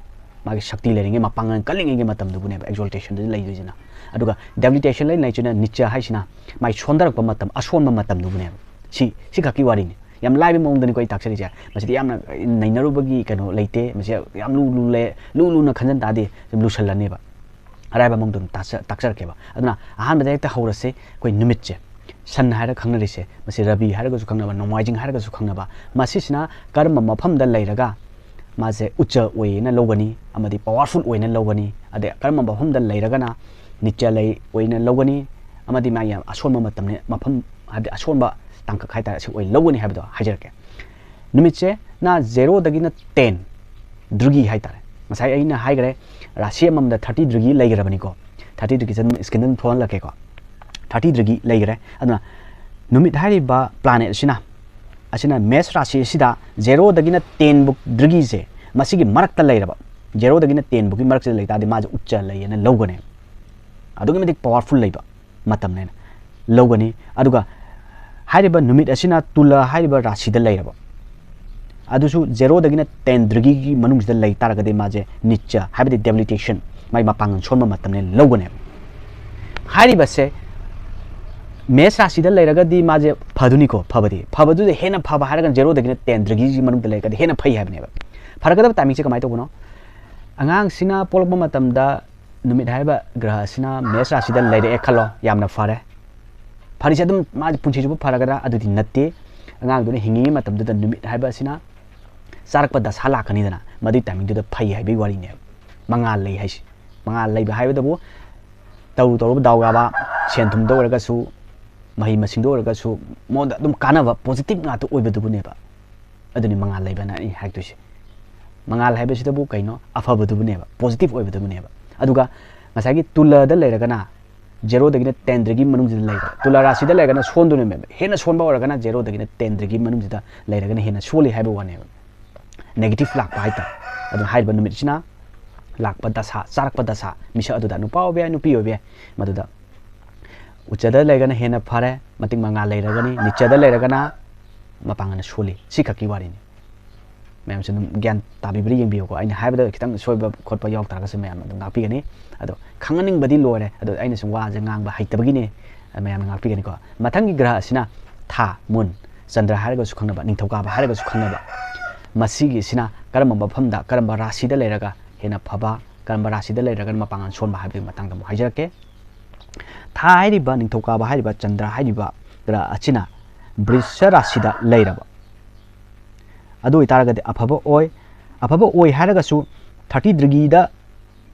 ꯃꯥꯒꯤ ꯁꯛꯇꯤ ꯂꯩꯔꯤꯉꯩ, ꯃꯄꯥꯡꯒꯜ ꯀꯜꯂꯤꯉꯩꯒꯤ ꯃꯇꯝꯗꯨꯕꯨꯅꯦꯕ exaltationꯗꯨꯗ ꯂꯩꯗꯣꯏꯁꯤꯅ꯫ ꯑꯗꯨꯒ debilitation ꯂꯩ ꯂꯩꯁꯤꯅ ꯅꯤꯆ ꯍꯥꯏꯁꯤꯅ ꯃꯥꯏ ꯁꯣꯟꯊꯔꯛꯄ ꯃꯇꯝ, ꯑꯁꯣꯟꯕ ꯃꯇꯝꯗꯨꯕꯨꯅꯦꯕ꯫ ꯁꯤ, ꯁꯤ ꯈꯛꯀꯤ ꯋꯥꯔꯤꯅꯤ꯫ ꯌꯥꯝ ꯂꯥꯏꯕ ꯃꯑꯣꯡꯗꯅꯤꯀꯣ ꯑꯩ ꯇꯥꯛꯆꯔꯤꯁꯦ꯫ ꯃꯁꯤꯗꯤ ꯌꯥꯝꯅ ꯅꯩꯅꯔꯨꯕꯒꯤ ꯀꯩꯅꯣ ꯂꯩꯇꯦ꯫ ꯃꯁꯤ ꯌꯥꯝ ꯂꯨ ꯂꯨ ꯂꯩ-, ꯂꯨ ꯂꯨꯅ ꯈꯟꯖꯟ ꯇꯥꯔꯗꯤ ꯁꯨꯝ ꯂꯨꯁꯜꯂꯅꯦꯕ꯫ ꯑꯔꯥꯏꯕ ꯃꯑꯣꯡꯗ ꯑꯗꯨꯝ ꯇꯥꯛꯆ-, ꯇꯥꯛꯆꯔꯛꯀꯦꯕ꯫ ꯑꯗꯨꯅ ꯑꯍꯥꯟꯕꯗ ꯍꯦꯛꯇ ꯍꯧꯔꯁꯦ꯫ ꯑꯩꯈꯣꯏ ꯅꯨꯃꯤꯠꯁꯦ, ꯁꯟ ꯍꯥꯏꯔ ꯈꯪꯅꯔꯤꯁꯦ, ꯃꯁꯤ ꯔꯕꯤ ꯍꯥꯏꯔꯒꯁꯨ ꯈꯪꯅꯕ, ꯅꯣꯡꯃꯥꯏꯖꯤꯡ ꯍꯥꯏꯔꯒꯁꯨ ꯈꯪꯅꯕ, ꯃꯁꯤꯁꯤꯅ ꯀꯔꯝꯕ ꯃꯐꯝꯗ ꯂꯩꯔꯒ ꯃꯥꯁꯦ ꯎꯆ ꯑꯣꯏꯅ ꯂꯧꯒꯅꯤ ꯑꯃꯗꯤ ꯄꯋꯥꯔꯐꯨꯜ ꯑꯣꯏꯅ ꯂꯧꯒꯅꯤ꯫ ꯑꯗꯩ ꯀꯔꯝꯕ ꯃꯐꯝꯗ ꯂꯩꯔꯒꯅ ꯅꯤꯆ ꯂꯩ ꯑꯣꯏꯅ ꯂꯧꯒꯅꯤ ꯑꯃꯗꯤ ꯃꯥꯒꯤ ꯌꯥꯝ ꯑꯁꯣꯟꯕ ꯃꯇꯝꯅꯤ, ꯃꯐꯝ ꯍꯥꯏꯕꯗꯤ ꯑꯁꯣꯟꯕ ꯇꯥꯡꯀꯛ ꯍꯥꯏꯇꯥꯔꯦ, ꯑꯁꯤ ꯑꯣꯏꯅ ꯂꯧꯒꯅꯤ ꯍꯥꯏꯕꯗꯣ ꯍꯥꯏꯖꯔꯛꯀꯦ꯫ ꯅꯨꯃꯤꯠꯁꯦ ꯅ ꯖꯦꯔꯣꯗꯒꯤꯅ ꯇꯦꯟ ꯗ꯭ꯔꯤꯒꯤ ꯍꯥꯏꯇꯥꯔꯦ꯫ ꯉꯁꯥꯏ ꯑꯩꯅ ꯍꯥꯏꯈ꯭ꯔꯦ, ꯔꯥꯁꯤ ꯑꯃꯃꯝꯗ ꯊꯥꯔꯇꯤ ꯗ꯭ꯔꯤꯒꯤ ꯂꯩꯈ꯭ꯔꯕꯅꯤꯀꯣ꯫ ꯊꯥꯔꯇꯤ ꯗ꯭ꯔꯤꯒꯤ ꯁ꯭ꯀꯤꯟꯗ ꯑꯗꯨꯝ ꯊꯣꯛꯍꯜꯂꯛꯀꯦꯀꯣ꯫ ꯊꯥꯔꯇꯤ ꯗ꯭ꯔꯤꯒꯤ ꯂꯩꯈ꯭ꯔꯦ꯫ ꯑꯗꯨꯅ ꯅꯨꯃꯤꯠ ꯍꯥꯏꯔꯤꯕ ꯄ꯭ꯂꯥꯅꯦꯠ ꯑꯁꯤꯅ, ꯑꯁꯤꯅ ꯃꯦꯁ ꯔꯥꯁꯤ ꯑꯁꯤꯗ ꯖꯦꯔꯣꯗꯒꯤꯅ ꯇꯦꯟ ꯕꯨꯛ ꯗ꯭ꯔꯤꯒꯤꯁꯦ ꯃꯁꯤꯒꯤ ꯃꯔꯛꯇ ꯂꯩꯔꯕ, ꯖꯦꯔꯣꯗꯒꯤꯅ ꯇꯦꯟ ꯕꯨꯛꯀꯤ ꯃꯔꯛꯁꯤꯗ ꯂꯩ ꯇꯥꯔꯗꯤ ꯃꯥꯁꯦ ꯎꯆ ꯂꯩꯌꯦꯅ ꯂꯧꯒꯅꯦꯕ꯫ ꯑꯗꯨꯛꯀꯤ ꯃꯇꯤꯛ ꯄꯋꯥꯔꯐꯨꯜ ꯂꯩꯕ ꯃꯇꯝꯅꯦꯅ ꯂꯧꯒꯅꯤ꯫ ꯑꯗꯨꯒ ꯍꯥꯏꯔꯤꯕ ꯅꯨꯃꯤꯠ ꯑꯁꯤꯅ ꯇꯨꯂ ꯍꯥꯏꯔꯤꯕ ꯔꯥꯁꯤꯗ ꯂꯩꯔꯕ, ꯑꯗꯨꯁꯨ ꯖꯦꯔꯣꯗꯒꯤꯅ ꯇꯦꯟ ꯗ꯭ꯔꯤꯒꯤꯒꯤ ꯃꯅꯨꯡꯁꯤꯗ ꯂꯩ ꯇꯥꯔꯒꯗꯤ ꯃꯥꯁꯦ ꯅꯤꯆ ꯍꯥꯏꯕꯗꯤ ꯗꯦꯕꯤꯂꯤꯇꯦꯁꯟ, ꯃꯥꯒꯤ ꯃꯄꯥꯡꯒꯜ ꯁꯣꯟꯕ ꯃꯇꯝꯅꯦ ꯂꯧꯒꯅꯦꯕ꯫ ꯍꯥꯏꯔꯤꯕꯁꯦ ꯃꯦꯁ ꯔꯥꯁꯤꯗ ꯂꯩꯔꯒꯗꯤ ꯃꯥꯁꯦ ꯐꯗꯣꯏꯅꯤꯀꯣ, ꯐꯕꯗꯤ ꯐꯕꯗꯨꯗ ꯍꯦꯟꯅ ꯐꯕ ꯍꯥꯏꯔꯒꯅ ꯖꯦꯔꯣꯗꯒꯤꯅ ꯇꯦꯟ ꯗ꯭ꯔꯤꯒꯤꯒꯤ ꯃꯅꯨꯡꯗ ꯂꯩꯔꯒꯗꯤ ꯍꯦꯟꯅ ꯐꯩ ꯍꯥꯏꯕꯅꯦꯕ꯫ ꯐꯔꯛꯀꯗꯕ ꯇꯥꯏꯃꯤꯡꯁꯦ ꯀꯃꯥꯏꯅ ꯇꯧꯕꯅꯣ? ꯑꯉꯥꯡꯁꯤꯅ ꯄꯣꯛꯂꯛꯄ ꯃꯇꯝꯗ ꯅꯨꯃꯤꯠ ꯍꯥꯏꯔꯤꯕ ꯒ꯭ꯔꯍ ꯑꯁꯤꯅ ꯃꯦꯁ ꯔꯥꯁꯤꯗ ꯂꯩꯔꯛꯑꯦ ꯈꯜꯂꯣ, ꯌꯥꯝꯅ ꯐꯔꯦ꯫ ꯐꯔꯤꯁꯦ ꯑꯗꯨꯝ ꯃꯥꯁꯦ ꯄꯨꯟꯁꯤ ꯆꯨꯞꯄ ꯐꯔꯒꯗ꯭ꯔꯥ? ꯑꯗꯨꯗꯤ ꯅꯠꯇꯦ꯫ ꯑꯉꯥꯡꯗꯨꯅ ꯍꯤꯡꯉꯤꯉꯩ ꯃꯇꯝꯗꯨꯗ ꯅꯨꯃꯤꯠ ꯍꯥꯏꯕ ꯑꯁꯤꯅ ꯆꯥꯔꯛꯄ ꯗꯁꯥ ꯂꯥꯛꯀꯅꯤꯗꯅ, ꯃꯗꯨꯒꯤ ꯇꯥꯏꯃꯤꯡꯗꯨꯗ ꯐꯩ ꯍꯥꯏꯕꯒꯤ ꯋꯥꯔꯤꯅꯦꯕ꯫ ꯃꯉꯥꯜ ꯂꯩ ꯍꯥꯏꯁꯦ, ꯃꯉꯥꯜ ꯂꯩꯕ ꯍꯥꯏꯕꯗꯕꯨ ꯇꯧꯔꯨ ꯇꯧꯔꯨꯕ ꯗꯥꯎ ꯌꯥꯕ, ꯁꯦꯟ ꯊꯨꯝꯗ ꯑꯣꯏꯔꯒꯁꯨ, ꯃꯍꯩ ꯃꯁꯤꯡꯗ ꯑꯣꯏꯔꯒꯁꯨ, ꯃꯉꯣꯟꯗ ꯑꯗꯨꯝ ꯀꯥꯟꯅꯕ ꯄꯣꯖꯤꯇꯤꯚ ꯉꯥꯛꯇ ꯑꯣꯏꯕꯗꯨꯕꯨꯅꯦꯕ꯫ ꯑꯗꯨꯅꯤ ꯃꯉꯥꯜ ꯂꯩꯕꯅ ꯑꯩ ꯍꯥꯏꯔꯛꯇꯣꯏꯁꯦ꯫ ꯃꯉꯥꯜ ꯍꯥꯏꯕꯁꯤꯗꯕꯨ ꯀꯩꯅꯣ? ꯑꯐꯕꯗꯨꯕꯨꯅꯦꯕ, ꯄꯣꯖꯤꯇꯤꯚ ꯑꯣꯏꯕꯗꯨꯕꯨꯅꯦꯕ꯫ ꯑꯗꯨꯒ ꯉꯁꯥꯏꯒꯤ ꯇꯨꯂꯗ ꯂꯩꯔꯒꯅ ꯖꯦꯔꯣꯗꯒꯤꯅ ꯇꯦꯟ ꯗ꯭ꯔꯤꯒꯤ ꯃꯅꯨꯡꯁꯤꯗ ꯂꯩꯕ, ꯇꯨꯂ ꯔꯥꯁꯤꯗ ꯂꯩꯔꯒꯅ ꯁꯣꯟꯗꯣꯏꯅꯦꯕ꯫ ꯍꯦꯟꯅ ꯁꯣꯟꯕ ꯑꯣꯏꯔꯒꯅ ꯖꯦꯔꯣꯗꯒꯤꯅ ꯇꯦꯟ ꯗ꯭ꯔꯤꯒꯤ ꯃꯅꯨꯡꯁꯤꯗ ꯂꯩꯔꯒꯅ ꯍꯦꯟꯅ ꯁꯣꯜꯂꯤ ꯍꯥꯏꯕ ꯋꯥꯅꯦꯕ, ꯅꯦꯒꯦꯇꯤꯚ ꯂꯥꯛꯄ ꯍꯥꯏꯇꯥꯔꯦ꯫ ꯑꯗꯨꯅ ꯍꯥꯏꯔꯤꯕ ꯅꯨꯃꯤꯠꯁꯤꯅ ꯂꯥꯛꯄ ꯗꯁꯥ, ꯆꯥꯔꯛꯄ ꯗꯁꯥ, ꯃꯤꯁꯛ ꯑꯗꯨꯗ ꯅꯨꯄꯥ ꯑꯣꯏꯕ ꯌꯥꯏ, ꯅꯨꯄꯤ ꯑꯣꯏꯕ ꯌꯥꯏ, ꯃꯗꯨꯗ ꯎꯆꯗ ꯂꯩꯔꯒꯅ ꯍꯦꯟꯅ ꯐꯔꯦ, ꯃꯇꯤꯛ ꯃꯉꯥꯜ ꯂꯩꯔꯒꯅꯤ, ꯅꯤꯆꯗ ꯂꯩꯔꯒꯅ ꯃꯄꯥꯡꯒꯜꯅ ꯁꯣꯜꯂꯤ꯫ ꯁꯤ ꯈꯛꯀꯤ ꯋꯥꯔꯤꯅꯤ꯫ ꯃꯌꯥꯝꯁꯨ ꯑꯗꯨꯝ ꯒ꯭ꯌꯥꯟ ꯇꯥꯕꯤꯕ꯭ꯔꯥ ꯌꯦꯡꯕꯤꯌꯨꯀꯣ꯫ ꯑꯩꯅ ꯍꯥꯏꯕꯗ ꯈꯤꯇꯪ ꯁꯣꯏꯕ ꯈꯣꯠꯄ ꯌꯥꯎ ꯇꯥꯔꯒꯁꯨ ꯃꯌꯥꯝꯅ ꯑꯗꯨꯝ ꯉꯥꯛꯄꯤꯒꯅꯤ꯫ ꯑꯗꯣ ꯈꯪꯍꯟꯅꯤꯡꯕꯗꯤ ꯂꯣꯏꯔꯦ꯫ ꯑꯗꯣ ꯑꯩꯅ ꯁꯨꯝ ꯋꯥꯁꯦ ꯉꯥꯡꯕ ꯍꯩꯇꯕꯒꯤꯅꯦ꯫ ꯃꯌꯥꯝꯅ ꯉꯥꯛꯄꯤꯒꯅꯤꯀꯣ꯫ ꯃꯊꯪꯒꯤ ꯒ꯭ꯔꯍ ꯑꯁꯤꯅ ꯊꯥ, ꯃꯨꯟ, ꯆꯟꯗ꯭ꯔ ꯍꯥꯏꯔꯒꯁꯨ ꯈꯪꯅꯕ, ꯅꯤꯡꯊꯧꯀꯥꯕ ꯍꯥꯏꯔꯒꯁꯨ ꯈꯪꯅꯕ, ꯃꯁꯤꯒꯤꯁꯤꯅ ꯀꯔꯝꯕ ꯃꯐꯝꯗ, ꯀꯔꯝꯕ ꯔꯥꯁꯤꯗ ꯂꯩꯔꯒ ꯍꯦꯟꯅ ꯐꯕ, ꯀꯔꯝꯕ ꯔꯥꯁꯤꯗ ꯂꯩꯔꯒꯅ ꯃꯄꯥꯡꯒꯜ ꯁꯣꯟꯕ ꯍꯥꯏꯕꯒꯤ ꯃꯇꯥꯡꯗ ꯑꯃꯨꯛ ꯍꯥꯏꯖꯔꯛꯀꯦ꯫ ꯊꯥ ꯍꯥꯏꯔꯤꯕ, ꯅꯤꯡꯊꯧꯀꯥꯕ ꯍꯥꯏꯔꯤꯕ, ꯆꯟꯗ꯭ꯔ ꯍꯥꯏꯔꯤꯕ ꯒ꯭ꯔꯍ ꯑꯁꯤꯅ ꯕ꯭ꯔꯤꯁ ꯔꯥꯁꯤꯗ ꯂꯩꯔꯕ, ꯑꯗꯨ ꯑꯣꯏꯇꯥꯔꯒꯗꯤ ꯑꯐꯕ ꯑꯣꯏ꯫ ꯑꯐꯕ ꯑꯣꯏ ꯍꯥꯏꯔꯒꯁꯨ, ꯊꯥꯔꯇꯤ ꯗꯤꯒ꯭ꯔꯤꯗ,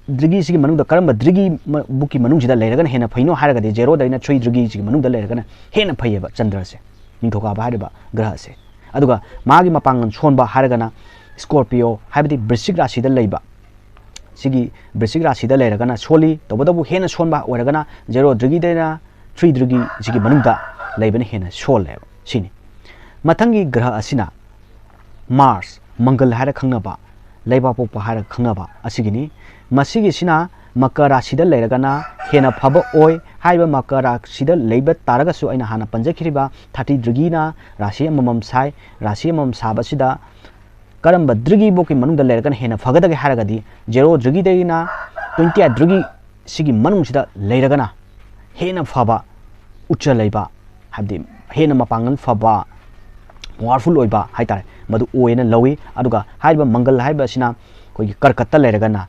ꯗꯤꯒ꯭ꯔꯤꯁꯤꯒꯤ ꯃꯅꯨꯡꯗ ꯀꯔꯝꯕ ꯗꯤꯒ꯭ꯔꯤ ꯃ-, ꯕꯨꯛꯀꯤ ꯃꯅꯨꯡꯁꯤꯗ ꯂꯩꯔꯒꯅ ꯍꯦꯟꯅ ꯐꯩꯅꯣ ꯍꯥꯏꯔꯒꯗꯤ, ꯖꯦꯔꯣꯗꯩꯅ ꯊ꯭ꯔꯤ ꯗꯤꯒ꯭ꯔꯤꯁꯤꯒꯤ ꯃꯅꯨꯡꯗ ꯂꯩꯔꯒꯅ ꯍꯦꯟꯅ ꯐꯩꯌꯦꯕ ꯆꯟꯗ꯭ꯔꯁꯦ, ꯅꯤꯡꯊꯧꯀꯥꯕ ꯍꯥꯏꯔꯤꯕ ꯒ꯭ꯔꯍꯁꯦ꯫ ꯑꯗꯨꯒ ꯃꯥꯒꯤ ꯃꯄꯥꯡꯒꯜ ꯁꯣꯟꯕ ꯍꯥꯏꯔꯒꯅ ꯁ꯭ꯀꯣꯔꯄꯤꯌꯣ, ꯍꯥꯏꯕꯗꯤ ꯕ꯭ꯔꯤꯁꯤꯛ ꯔꯥꯁꯤꯗ ꯂꯩꯕ, ꯁꯤꯒꯤ ꯕ꯭ꯔꯤꯁꯤꯛ ꯔꯥꯁꯤꯗ ꯂꯩꯔꯒꯅ ꯁꯣꯜꯂꯤ, ꯇꯧꯕꯇꯕꯨ ꯍꯦꯟꯅ ꯁꯣꯟꯕ ꯑꯣꯏꯔꯒꯅ ꯖꯦꯔꯣ ꯗꯤꯒ꯭ꯔꯤꯗꯩꯅ ꯊ꯭ꯔꯤ ꯗꯤꯒ꯭ꯔꯤꯁꯤꯒꯤ ꯃꯅꯨꯡꯗ ꯂꯩꯕꯅ ꯍꯦꯟꯅ ꯁꯣꯜꯂꯦꯕ꯫ ꯁꯤꯅꯤ꯫ ꯃꯊꯪꯒꯤ ꯒ꯭ꯔꯍ ꯑꯁꯤꯅ ꯃꯥꯔꯁ, ꯃꯪꯒꯜ ꯍꯥꯏꯔ ꯈꯪꯅꯕ, ꯂꯩꯕꯥꯛꯄꯣꯛꯄ ꯍꯥꯏꯔ ꯈꯪꯅꯕ ꯑꯁꯤꯒꯤꯅꯤ꯫ ꯃꯁꯤꯒꯤꯁꯤꯅ ꯃꯀꯔ ꯔꯥꯁꯤꯗ ꯂꯩꯔꯒꯅ ꯍꯦꯟꯅ ꯐꯕ ꯑꯣꯏ꯫ ꯍꯥꯏꯔꯤꯕ ꯃꯀꯔ ꯔꯥꯁꯤꯗ ꯂꯩꯕ ꯇꯥꯔꯒꯁꯨ, ꯑꯩꯅ ꯍꯥꯟꯅ ꯄꯟꯖꯈꯤꯕ ꯊꯥꯔꯇꯤ ꯗꯤꯒ꯭ꯔꯤꯅ ꯔꯥꯁꯤ ꯑꯃꯃꯝ ꯁꯥꯏ꯫ ꯔꯥꯁꯤ ꯑꯃꯃꯝ ꯁꯥꯕꯁꯤꯗ ꯀꯔꯝꯕ ꯗꯤꯒ꯭ꯔꯤꯐꯥꯎꯒꯤ ꯃꯅꯨꯡꯗ ꯂꯩꯔꯒꯅ ꯍꯦꯟꯅ ꯐꯒꯗꯒꯦ ꯍꯥꯏꯔꯒꯗꯤ, ꯖꯦꯔꯣ ꯗꯤꯒ꯭ꯔꯤꯗꯒꯤꯅ ꯇ꯭ꯋꯦꯟꯇꯤ ꯑꯩꯠ ꯗꯤꯒ꯭ꯔꯤ ꯁꯤꯒꯤ ꯃꯅꯨꯡꯁꯤꯗ ꯂꯩꯔꯒꯅ ꯍꯦꯟꯅ ꯐꯕ, ꯎꯠꯆ ꯂꯩꯕ, ꯍꯥꯏꯕꯗꯤ ꯍꯦꯟꯅ ꯃꯄꯥꯡꯒꯜ ꯐꯕ, ꯄꯋꯥꯔꯐꯨꯜ ꯑꯣꯏꯕ ꯍꯥꯏꯇꯥꯔꯦ, ꯃꯗꯨ ꯑꯣꯏꯅ ꯂꯧꯏ꯫ ꯑꯗꯨꯒ ꯍꯥꯏꯔꯤꯕ ꯃꯪꯒꯜ ꯍꯥꯏꯔꯤꯕ ꯑꯁꯤꯅ ꯑꯩꯈꯣꯏꯒꯤ ꯀꯔꯀꯠꯇ ꯂꯩꯔꯒꯅ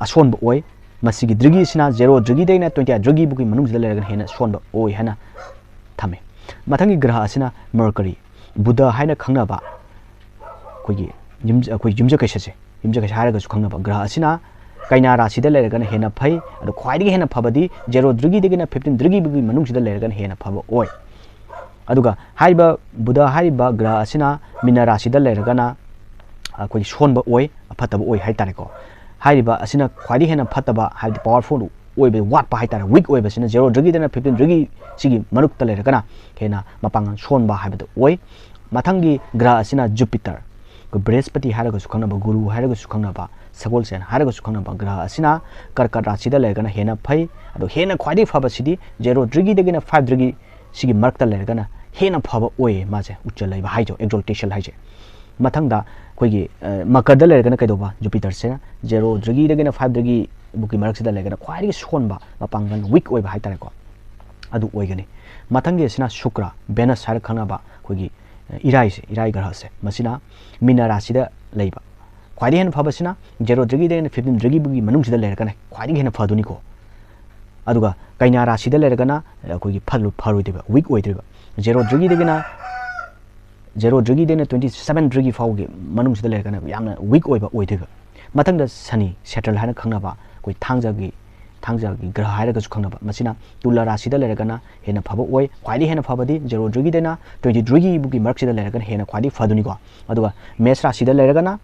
ꯑꯁꯣꯟꯕ ꯑꯣꯏ꯫ ꯃꯁꯤꯒꯤ ꯗꯤꯒ꯭ꯔꯤꯁꯤꯅ ꯖꯦꯔꯣ ꯗꯤꯒ꯭ꯔꯤꯗꯒꯤꯅ ꯇ꯭ꯋꯦꯟꯇꯤ ꯑꯩꯠ ꯗꯤꯒ꯭ꯔꯤꯐꯥꯎꯒꯤ ꯃꯅꯨꯡꯁꯤꯗ ꯂꯩꯔꯒꯅ ꯍꯦꯟꯅ ꯁꯣꯟꯕ ꯑꯣꯏ ꯍꯥꯏꯅ ꯊꯝꯃꯤ꯫ ꯃꯊꯪꯒꯤ ꯒ꯭ꯔꯍ ꯑꯁꯤꯅ ꯃꯔꯀꯔꯤ, ꯕꯨꯙ ꯍꯥꯏꯅ ꯈꯪꯅꯕ ꯑꯩꯈꯣꯏꯒꯤ ꯌꯨꯝ-, ꯑꯩꯈꯣꯏ ꯌꯨꯝꯖꯀꯩꯁꯁꯦ, ꯌꯨꯝꯖꯀꯩꯁ ꯍꯥꯏꯔꯒꯁꯨ ꯈꯪꯅꯕ ꯒ꯭ꯔꯍ ꯑꯁꯤꯅ ꯀꯩꯅꯥ ꯔꯥꯁꯤꯗ ꯂꯩꯔꯒꯅ ꯍꯦꯟꯅ ꯐꯩ꯫ ꯑꯗꯣ ꯈ꯭ꯋꯥꯏꯗꯒꯤ ꯍꯦꯟꯅ ꯐꯕꯗꯤ ꯖꯦꯔꯣ ꯗꯤꯒ꯭ꯔꯤꯗꯒꯤꯅ ꯐꯤꯐꯇꯤꯟ ꯗꯤꯒ꯭ꯔꯤꯒꯤ ꯃꯅꯨꯡꯁꯤꯗ ꯂꯩꯔꯒꯅ ꯍꯦꯟꯅ ꯐꯕ ꯑꯣꯏ꯫ ꯑꯗꯨꯒ ꯍꯥꯏꯔꯤꯕ ꯕꯨꯙ ꯍꯥꯏꯔꯤꯕ ꯒ꯭ꯔꯍ ꯑꯁꯤꯅ ꯃꯤꯅ ꯔꯥꯁꯤꯗ ꯂꯩꯔꯒꯅ ꯑꯩꯈꯣꯏꯒꯤ ꯁꯣꯟꯕ ꯑꯣꯏ, ꯑꯐꯠꯇꯕ ꯑꯣꯏ ꯍꯥꯏꯇꯥꯔꯦꯀꯣ꯫ ꯍꯥꯏꯔꯤꯕ ꯑꯁꯤꯅ ꯈ꯭ꯋꯥꯏꯗꯒꯤ ꯍꯦꯟꯅ ꯐꯠꯇꯕ, ꯍꯥꯏꯕꯗꯤ ꯄꯋꯥꯔꯐꯨꯜ ꯑꯣꯏꯕ ꯋꯥꯠꯄ ꯍꯥꯏꯇꯥꯔꯦ, ꯋꯤꯛ ꯑꯣꯏꯕꯁꯤꯅ ꯖꯦꯔꯣ ꯗꯤꯒ꯭ꯔꯤꯗꯅ ꯐꯤꯐꯇꯤꯟ ꯗꯤꯒ꯭ꯔꯤ ꯁꯤꯒꯤ ꯃꯔꯛꯇ ꯂꯩꯔꯒꯅ ꯍꯦꯟꯅ ꯃꯄꯥꯡꯒꯜ ꯁꯣꯟꯕ ꯍꯥꯏꯕꯗꯨ ꯑꯣꯏ꯫ ꯃꯊꯪꯒꯤ ꯒ꯭ꯔꯍ ꯑꯁꯤꯅ ꯖꯨꯄꯤꯇꯔ, ꯑꯩꯈꯣꯏ ꯕ꯭ꯔꯍꯁꯄꯇꯤ ꯍꯥꯏꯔꯒꯁꯨ ꯈꯪꯅꯕ, ꯒꯨꯔꯨ ꯍꯥꯏꯔꯒꯁꯨ ꯈꯪꯅꯕ, ꯁꯒꯣꯜꯁꯦꯟ ꯍꯥꯏꯔꯒꯁꯨ ꯈꯪꯅꯕ ꯒ꯭ꯔꯍ ꯑꯁꯤꯅ ꯀꯔꯀꯠ ꯔꯥꯁꯤꯗ ꯂꯩꯔꯒꯅ ꯍꯦꯟꯅ ꯐꯩ꯫ ꯑꯗꯣ ꯍꯦꯟꯅ ꯈ꯭ꯋꯥꯏꯗꯒꯤ ꯐꯕꯁꯤꯗꯤ ꯖꯦꯔꯣ ꯗꯤꯒ꯭ꯔꯤꯗꯒꯤꯅ ꯐꯥꯏꯚ ꯗꯤꯒ꯭ꯔꯤ ꯁꯤꯒꯤ ꯃꯔꯛꯇ ꯂꯩꯔꯒꯅ ꯍꯦꯟꯅ ꯐꯕ ꯑꯣꯏꯌꯦ ꯃꯥꯁꯦ, ꯎꯠꯆ ꯂꯩꯕ ꯍꯥꯏꯁꯦ, ꯑꯦꯛꯖꯣꯜꯇꯦꯁꯟ ꯍꯥꯏꯁꯦ꯫ ꯃꯊꯪꯗ ꯑꯩꯈꯣꯏꯒꯤ, ꯑ, ꯃꯀꯔꯗ ꯂꯩꯔꯒꯅ ꯀꯩꯗꯧꯕ? ꯖꯨꯄꯤꯇꯔꯁꯦ ꯖꯦꯔꯣ ꯗꯤꯒ꯭ꯔꯤꯗꯒꯤꯅ ꯐꯥꯏꯚ ꯗꯤꯒ꯭ꯔꯤ ꯕꯨꯛꯀꯤ ꯃꯔꯛꯁꯤꯗ ꯂꯩꯔꯒꯅ ꯈ꯭ꯋꯥꯏꯗꯒꯤ ꯁꯣꯟꯕ, ꯃꯄꯥꯡꯒꯜ ꯋꯤꯛ ꯑꯣꯏꯕ ꯍꯥꯏꯇꯥꯔꯦꯀꯣ, ꯑꯗꯨ ꯑꯣꯏꯒꯅꯤ꯫ ꯃꯊꯪꯒꯤ ꯑꯁꯤꯅ ꯁꯨꯀ꯭ꯔ, ꯚꯦꯅꯁ ꯍꯥꯏꯔ ꯈꯪꯅꯕ ꯑꯩꯈꯣꯏꯒꯤ, ꯑ, ꯏꯔꯥꯏꯁꯦ, ꯏꯔꯥꯏ ꯒ꯭ꯔꯍꯁꯦ, ꯃꯁꯤꯅ ꯃꯤꯅ ꯔꯥꯁꯤꯗ ꯂꯩꯕ꯫ ꯈ꯭ꯋꯥꯏꯗꯒꯤ ꯍꯦꯟꯅ ꯐꯕꯁꯤꯅ ꯖꯦꯔꯣ ꯗꯤꯒ꯭ꯔꯤꯗꯒꯤꯅ ꯐꯤꯐꯇꯤꯟ ꯗꯤꯒ꯭ꯔꯤꯒꯤ ꯃꯅꯨꯡꯁꯤꯗ ꯂꯩꯔꯒꯅ ꯈ꯭ꯋꯥꯏꯗꯒꯤ ꯍꯦꯟꯅ ꯐꯗꯣꯏꯅꯤꯀꯣ꯫ ꯑꯗꯨꯒ ꯀꯩꯅꯥ ꯔꯥꯁꯤꯗ ꯂꯩꯔꯒꯅ ꯑꯩꯈꯣꯏꯒꯤ ꯐꯔꯣꯏꯗꯣꯏꯕ, ꯋꯤꯛ ꯑꯣꯏꯗꯣꯏꯕ꯫ ꯖꯦꯔꯣ ꯗꯤꯒ꯭ꯔꯤꯗꯒꯤꯅ Zero degree ꯗꯩꯅ twenty seven degree ꯐꯥꯎꯒꯤ ꯃꯅꯨꯡꯁꯤꯗ ꯂꯩꯔꯒꯅ ꯌꯥꯝꯅ weak ꯑꯣꯏꯕ ꯑꯣꯏꯗꯣꯏꯕ꯫ ꯃꯊꯪꯗ ꯁꯅꯤ, Saturn ꯍꯥꯏꯅ ꯈꯪꯅꯕ, ꯑꯩꯈꯣꯏ ꯊꯥꯡꯖꯒꯤ, ꯊꯥꯡꯖꯒꯤ ꯒ꯭ꯔꯍ ꯍꯥꯏꯔꯒꯁꯨ ꯈꯪꯅꯕ, ꯃꯁꯤꯅ ꯇꯨꯂꯥ ꯔꯥꯁꯤꯗ ꯂꯩꯔꯒꯅ ꯍꯦꯟꯅ ꯐꯕ ꯑꯣꯏ꯫ ꯈ꯭ꯋꯥꯏꯗꯒꯤ ꯍꯦꯟꯅ ꯐꯕꯗꯤ zero degree ꯗꯩꯅ twenty degree ꯕꯨꯛꯀꯤ ꯃꯔꯛꯁꯤꯗ ꯂꯩꯔꯒꯅ ꯍꯦꯟꯅ ꯈ꯭ꯋꯥꯏꯗꯒꯤ ꯐꯗꯣꯏꯅꯤꯀꯣ꯫ ꯑꯗꯨꯒ ꯃꯦꯁ ꯔꯥꯁꯤꯗ ꯂꯩꯔꯒꯅ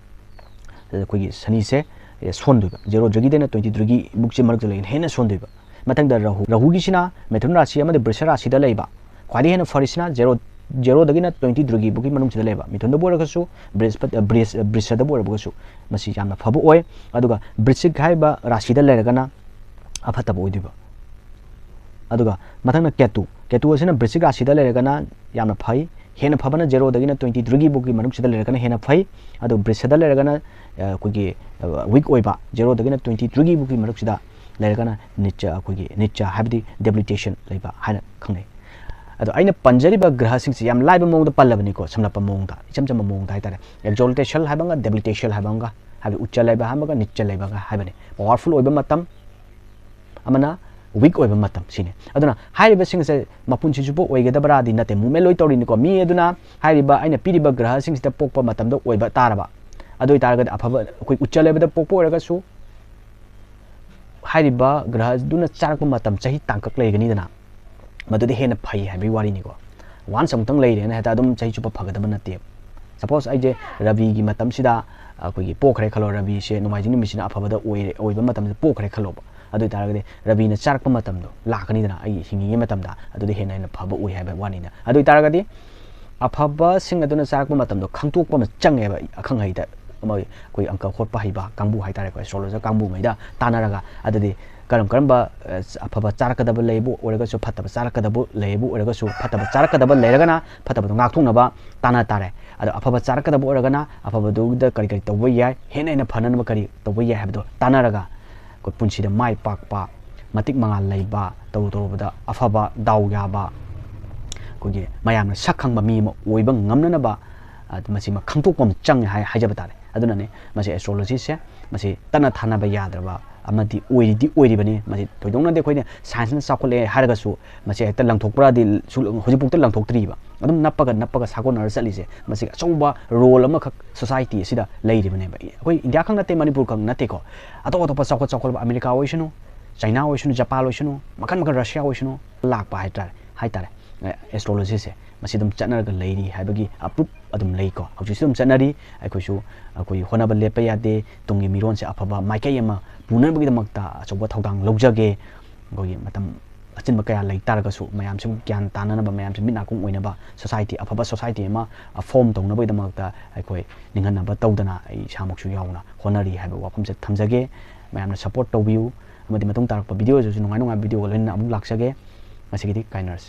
ꯑꯩꯈꯣꯏꯒꯤ ꯁꯅꯤꯁꯦ, ꯑꯦ, ꯁꯣꯟꯗꯣꯏꯕ꯫ Zero degree ꯗꯩꯅ twenty degree ꯕꯨꯛꯁꯤ ꯃꯔꯛꯇ ꯂꯩꯔꯒꯅ ꯍꯦꯟꯅ ꯁꯣꯟꯗꯣꯏꯕ꯫ ꯃꯊꯪꯗ ꯔꯥꯍꯨ, ꯔꯥꯍꯨꯒꯤꯁꯤꯅ ꯃꯤꯊꯨꯟ ꯔꯥꯁꯤ ꯑꯃꯗꯤ ꯕ꯭ꯔꯤꯁ ꯔꯥꯁꯤꯗ ꯂꯩꯕ꯫ ꯈ꯭ꯋꯥꯏꯗꯒꯤ ꯍꯦꯟꯅ ꯐꯔꯤꯁꯤꯅ zero, zero ꯗꯒꯤꯅ twenty degree ꯕꯨꯛꯀꯤ ꯃꯅꯨꯡꯁꯤꯗ ꯂꯩꯕ꯫ ꯃꯤꯊꯨꯟꯗꯕꯨ ꯑꯣꯏꯔꯒꯁꯨ, ꯕ꯭ꯔꯤꯁ-, ꯕ꯭ꯔꯤꯁ-, ꯕ꯭ꯔꯤꯁꯗꯕꯨ ꯑꯣꯏꯔꯒꯁꯨ ꯃꯁꯤ ꯌꯥꯝꯅ ꯐꯕ ꯑꯣꯏ꯫ ꯑꯗꯨꯒ ꯕ꯭ꯔꯤꯁꯤꯛ ꯍꯥꯏꯔꯤꯕ ꯔꯥꯁꯤꯗ ꯂꯩꯔꯒꯅ ꯑꯐꯠꯇꯕ ꯑꯣꯏꯗꯣꯏꯕ꯫ ꯑꯗꯨꯒ ꯃꯊꯪꯅ ꯀꯦꯇꯨ꯫ ꯀꯦꯇꯨ ꯑꯁꯤꯅ ꯕ꯭ꯔꯤꯁꯤꯛ ꯔꯥꯁꯤꯗ ꯂꯩꯔꯒꯅ ꯌꯥꯝꯅ ꯐꯩ꯫ ꯍꯦꯟꯅ ꯐꯕꯅ zero ꯗꯒꯤꯅ twenty degree ꯕꯨꯛꯀꯤ ꯃꯅꯨꯡꯁꯤꯗ ꯂꯩꯔꯒꯅ ꯍꯦꯟꯅ ꯐꯩ꯫ ꯑꯗꯨ ꯕ꯭ꯔꯤꯁꯗ ꯂꯩꯔꯒꯅ, ꯑ, ꯑꯩꯈꯣꯏꯒꯤ, ꯑ, weak ꯑꯣꯏꯕ, zero ꯗꯒꯤꯅ twenty degree ꯕꯨꯛꯀꯤ ꯃꯔꯛꯁꯤꯗ ꯂꯩꯔꯒꯅ ꯅꯤꯆ, ꯑꯩꯈꯣꯏꯒꯤ ꯅꯤꯆ ꯍꯥꯏꯕꯗꯤ debilitation ꯂꯩꯕ ꯍꯥꯏꯅ ꯈꯪꯅꯩ꯫ ꯑꯗꯣ ꯑꯩꯅ ꯄꯟꯖꯔꯤꯕ ꯒ꯭ꯔꯍꯁꯤꯡꯁꯦ ꯌꯥꯝ ꯂꯥꯏꯕ ꯃꯑꯣꯡꯗ ꯄꯜꯂꯕꯅꯤꯀꯣ, ꯁꯝꯂꯞꯄ ꯃꯑꯣꯡꯗ, ꯏꯆꯝ ꯆꯝꯕ ꯃꯑꯣꯡꯗ ꯍꯥꯏꯇꯥꯔꯦ꯫ Exaltation ꯍꯥꯏꯕ ꯑꯃꯒ, debilitation ꯍꯥꯏꯕ ꯑꯃꯒ, ꯍꯥꯏꯕꯗꯤ ꯎꯆ ꯂꯩꯕ ꯍꯥꯏꯕ ꯑꯃꯒ, ꯅꯤꯆ ꯂꯩꯕ ꯑꯃꯒ ꯍꯥꯏꯕꯅꯤ꯫ Powerful ꯑꯣꯏꯕ ꯃꯇꯝ, ꯑꯃꯅ weak ꯑꯣꯏꯕ ꯃꯇꯝ, ꯁꯤꯅꯤ꯫ ꯑꯗꯨꯅ ꯍꯥꯏꯔꯤꯕꯁꯤꯡ ꯑꯁꯦ ꯃꯄꯨꯟꯁꯤ ꯆꯨꯞꯄ ꯑꯣꯏꯒꯗꯕ꯭ꯔꯥꯗꯤ ꯅꯠꯇꯦ, movement ꯂꯣꯏ ꯇꯧꯔꯤꯅꯤꯀꯣ꯫ ꯃꯤ ꯑꯗꯨꯅ ꯍꯥꯏꯔꯤꯕ ꯑꯩꯅ ꯄꯤꯔꯤꯕ ꯒ꯭ꯔꯍꯁꯤꯡꯁꯤꯗ ꯄꯣꯛꯄ ꯃꯇꯝꯗ ꯑꯣꯏꯕ ꯇꯥꯔꯕ, ꯑꯗꯨ ꯑꯣꯏꯇꯥꯔꯒꯗꯤ ꯑꯐꯕ, ꯑꯩꯈꯣꯏ ꯎꯆ ꯂꯩꯕꯗ ꯄꯣꯛꯄ ꯑꯣꯏꯔꯒꯁꯨ, ꯍꯥꯏꯔꯤꯕ ꯒ꯭ꯔꯍꯗꯨꯅ ꯆꯥꯔꯛꯄ ꯃꯇꯝ ꯆꯍꯤ ꯇꯥꯡꯀꯛ ꯂꯩꯒꯅꯤꯗꯅ, ꯃꯗꯨꯗꯤ ꯍꯦꯟꯅ ꯐꯩ ꯍꯥꯏꯕꯒꯤ ꯋꯥꯔꯤꯅꯤꯀꯣ꯫ Once ꯑꯃꯨꯛꯇꯪ ꯂꯩꯔꯦꯅ ꯍꯦꯛꯇ ꯑꯗꯨꯝ ꯆꯍꯤ ꯆꯨꯞꯄ ꯐꯒꯗꯕ ꯅꯠꯇꯦ꯫ Suppose ꯑꯩꯁꯦ ꯔꯕꯤꯒꯤ ꯃꯇꯝꯁꯤꯗ ꯑꯩꯈꯣꯏꯒꯤ ꯄꯣꯛꯈ꯭ꯔꯦ ꯈꯜꯂꯣ, ꯔꯕꯤꯁꯦ ꯅꯣꯡꯃꯥꯏꯖꯤꯡ ꯅꯨꯃꯤꯠꯁꯤꯅ ꯑꯐꯕꯗ ꯑꯣꯏꯔꯦ, ꯑꯣꯏꯕ ꯃꯇꯝꯗ ꯄꯣꯛꯈ꯭ꯔꯦ ꯈꯜꯂꯣꯕ꯫ ꯑꯗꯨ ꯑꯣꯏꯇꯥꯔꯒꯗꯤ ꯔꯕꯤꯅ ꯆꯥꯔꯛꯄ ꯃꯇꯝꯗꯣ ꯂꯥꯛꯀꯅꯤꯗꯅ, ꯑꯩ ꯍꯤꯡꯉꯤꯉꯩ ꯃꯇꯝꯗ, ꯑꯗꯨꯗꯤ ꯍꯦꯟꯅ ꯍꯦꯟꯅ ꯐꯕ ꯑꯣꯏ ꯍꯥꯏꯕ ꯋꯥꯅꯤꯗ꯫ ꯑꯗꯨ ꯑꯣꯏꯇꯥꯔꯒꯗꯤ ꯑꯐꯕꯁꯤꯡ ꯑꯗꯨꯅ ꯆꯥꯔꯛꯄ ꯃꯇꯝꯗꯣ ꯈꯪꯗꯣꯛꯄ ꯑꯃ ꯆꯪꯉꯦꯕ, ꯑꯈꯪ ꯑꯍꯩꯗ, ꯑꯃ ꯑꯩꯈꯣꯏ ꯑꯪꯀ ꯍꯣꯠꯄ ꯍꯩꯕ ꯀꯥꯡꯕꯨ ꯍꯥꯏꯇꯥꯔꯦꯀꯣ, astrologer ꯀꯥꯡꯕꯨꯉꯩꯗ ꯇꯥꯟꯅꯔꯒ, ꯑꯗꯨꯗꯤ ꯀꯔꯝ ꯀꯔꯝꯕ, ꯑ, ꯑꯐꯕ ꯆꯥꯔꯛꯀꯗꯕ ꯂꯩꯕꯨ ꯑꯣꯏꯔꯒꯁꯨ, ꯐꯠꯇꯕ ꯆꯥꯔꯛꯀꯗꯕ ꯂꯩꯕꯨ ꯑꯣꯏꯔꯒꯁꯨ, ꯐꯠꯇꯕ ꯆꯥꯔꯛꯀꯗꯕ ꯂꯩꯔꯒꯅ ꯐꯠꯇꯕꯗꯣ ꯉꯥꯛꯊꯣꯛꯅꯕ ꯇꯥꯟꯅ ꯇꯥꯔꯦ꯫ ꯑꯗꯣ ꯑꯐꯕ ꯆꯥꯔꯛꯀꯗꯕ ꯑꯣꯏꯔꯒꯅ ꯑꯐꯕꯗꯨꯗ ꯀꯔꯤ ꯀꯔꯤ ꯇꯧꯕ ꯌꯥꯏ, ꯍꯦꯟꯅ ꯍꯦꯟꯅ ꯐꯅꯅꯕ ꯀꯔꯤ ꯇꯧꯕ ꯌꯥꯏ ꯍꯥꯏꯕꯗꯣ ꯇꯥꯟꯅꯔꯒ, ꯑꯩꯈꯣꯏ ꯄꯨꯟꯁꯤꯗ ꯃꯥꯏ ꯄꯥꯛꯄ, ꯃꯇꯤꯛ ꯃꯉꯥꯜ ꯂꯩꯕ, ꯇꯧꯔꯨ ꯇꯧꯔꯨꯕꯗ ꯑꯐꯕ, ꯗꯥꯎ ꯌꯥꯕ, ꯑꯩꯈꯣꯏꯒꯤ ꯃꯌꯥꯝꯅ ꯁꯛ ꯈꯪꯕ ꯃꯤ ꯑꯃ ꯑꯣꯏꯕ ꯉꯝꯅꯅꯕ, ꯑ, ꯃꯁꯤꯃ ꯈꯪꯗꯣꯛꯄ ꯑꯃ ꯆꯪꯉꯦ ꯍꯥꯏ-, ꯍꯥꯏꯖꯕ ꯇꯥꯔꯦ꯫ ꯑꯗꯨꯅꯅꯦ ꯃꯁꯤ astrologyꯁꯦ, ꯃꯁꯤ ꯇꯠꯅ ꯊꯥꯅꯕ ꯌꯥꯗ꯭ꯔꯕ ꯑꯃꯗꯤ ꯑꯣꯏꯔꯤꯗꯤ ꯑꯣꯏꯔꯤꯕꯅꯤ꯫ ꯃꯁꯤ ꯊꯣꯏꯗꯣꯛꯅꯗꯤ ꯑꯩꯈꯣꯏꯅ science ꯅ ꯆꯥꯎꯈꯠꯂꯛꯑꯦ ꯍꯥꯏꯔꯒꯁꯨ ꯃꯁꯤ ꯍꯦꯛꯇ ꯂꯪꯊꯣꯛꯄ꯭ꯔꯥꯗꯤ ꯁꯨ-, ꯍꯧꯖꯤꯛꯐꯥꯎꯗ ꯂꯪꯊꯣꯛꯇ꯭ꯔꯤꯕ꯫ ꯑꯗꯨꯝ ꯅꯞꯄꯒ ꯅꯞꯄꯒ ꯁꯥꯒꯣꯟꯅꯔ ꯆꯠꯂꯤꯁꯦ ꯃꯁꯤꯒꯤ ꯑꯆꯧꯕ role ꯑꯃꯈꯛ society ꯑꯁꯤꯗ ꯂꯩꯔꯤꯕꯅꯦꯕ꯫ ꯑꯩꯈꯣꯏ ꯏꯟꯗꯤꯌꯥ ꯈꯛ ꯅꯠꯇꯦ, ꯃꯅꯤꯄꯨꯔ ꯈꯛ ꯅꯠꯇꯦꯀꯣ, ꯑꯇꯣꯞ ꯑꯇꯣꯞꯄ ꯆꯥꯎꯈꯠ ꯆꯥꯎꯈꯠꯂꯕ ꯑꯃꯦꯔꯤꯀꯥ ꯑꯣꯏꯁꯅꯨ, ꯆꯥꯏꯅꯥ ꯑꯣꯏꯁꯅꯨ, ꯖꯄꯥꯟ ꯑꯣꯏꯁꯅꯨ, ꯃꯈꯜ ꯃꯈꯜ, ꯔꯁꯤꯌꯥ ꯑꯣꯏꯁꯅꯨ, ꯂꯥꯛꯄ ꯍꯥꯏꯇꯥꯔꯦ, ꯍꯥꯏꯇꯥꯔꯦ꯫ ꯑꯦꯁꯇ꯭ꯔꯣꯂꯣꯖꯤꯁꯦ ꯃꯁꯤ ꯑꯗꯨꯝ ꯆꯠꯅꯔꯒ ꯂꯩꯔꯤ ꯍꯥꯏꯕꯒꯤ proof ꯑꯗꯨꯝ ꯂꯩꯀꯣ꯫ ꯍꯧꯖꯤꯛꯁꯨ ꯑꯗꯨꯝ ꯆꯠꯅꯔꯤ꯫ ꯑꯩꯈꯣꯏꯁꯨ, ꯑꯩꯈꯣꯏ ꯍꯣꯠꯅꯕ ꯂꯦꯞꯄ ꯌꯥꯗꯦ꯫ ꯇꯨꯡꯒꯤ ꯃꯤꯔꯣꯟꯁꯦ ꯑꯐꯕ ꯃꯥꯏꯀꯩ ꯑꯃ ꯄꯨꯅꯕꯒꯤꯗꯃꯛꯇ ꯑꯆꯧꯕ ꯊꯧꯗꯥꯡ ꯂꯧꯖꯒꯦ꯫ ꯑꯩꯈꯣꯏꯒꯤ ꯃꯇꯝ ꯑꯆꯤꯟꯕ ꯀꯌꯥ ꯂꯩ ꯇꯥꯔꯒꯁꯨ ꯃꯌꯥꯝꯁꯤꯕꯨ ꯒ꯭ꯌꯥꯟ ꯇꯥꯅꯅꯕ, ꯃꯌꯥꯝꯁꯤ ꯃꯤꯠ ꯅꯥꯀꯣꯡ ꯑꯣꯏꯅꯕ society, ꯑꯐꯕ society ꯑꯃ form ꯇꯧꯅꯕꯒꯤꯗꯃꯛꯇ ꯑꯩꯈꯣꯏ ꯅꯤꯡꯍꯟꯅꯕ ꯇꯧꯗꯅ ꯑꯩ ꯏꯁꯥꯃꯛꯁꯨ ꯌꯥꯎꯅ ꯍꯣꯠꯅꯔꯤ ꯍꯥꯏꯕ ꯋꯥꯐꯝꯁꯦ ꯊꯝꯖꯒꯦ꯫ ꯃꯌꯥꯝꯅ support ꯇꯧꯕꯤꯌꯨ, ꯑꯃꯗꯤ ꯃꯇꯨꯡ ꯇꯥꯔꯛꯄ video ꯗꯁꯨ ꯅꯨꯡꯉꯥꯏ ꯅꯨꯡꯉꯥꯏꯕ video ꯒ ꯂꯣꯏꯅꯅ ꯑꯃꯨꯛ ꯂꯥꯛꯆꯒꯦ꯫ ꯉꯁꯤꯒꯤꯗꯤ ꯀꯥꯏꯅꯔꯁꯤ꯫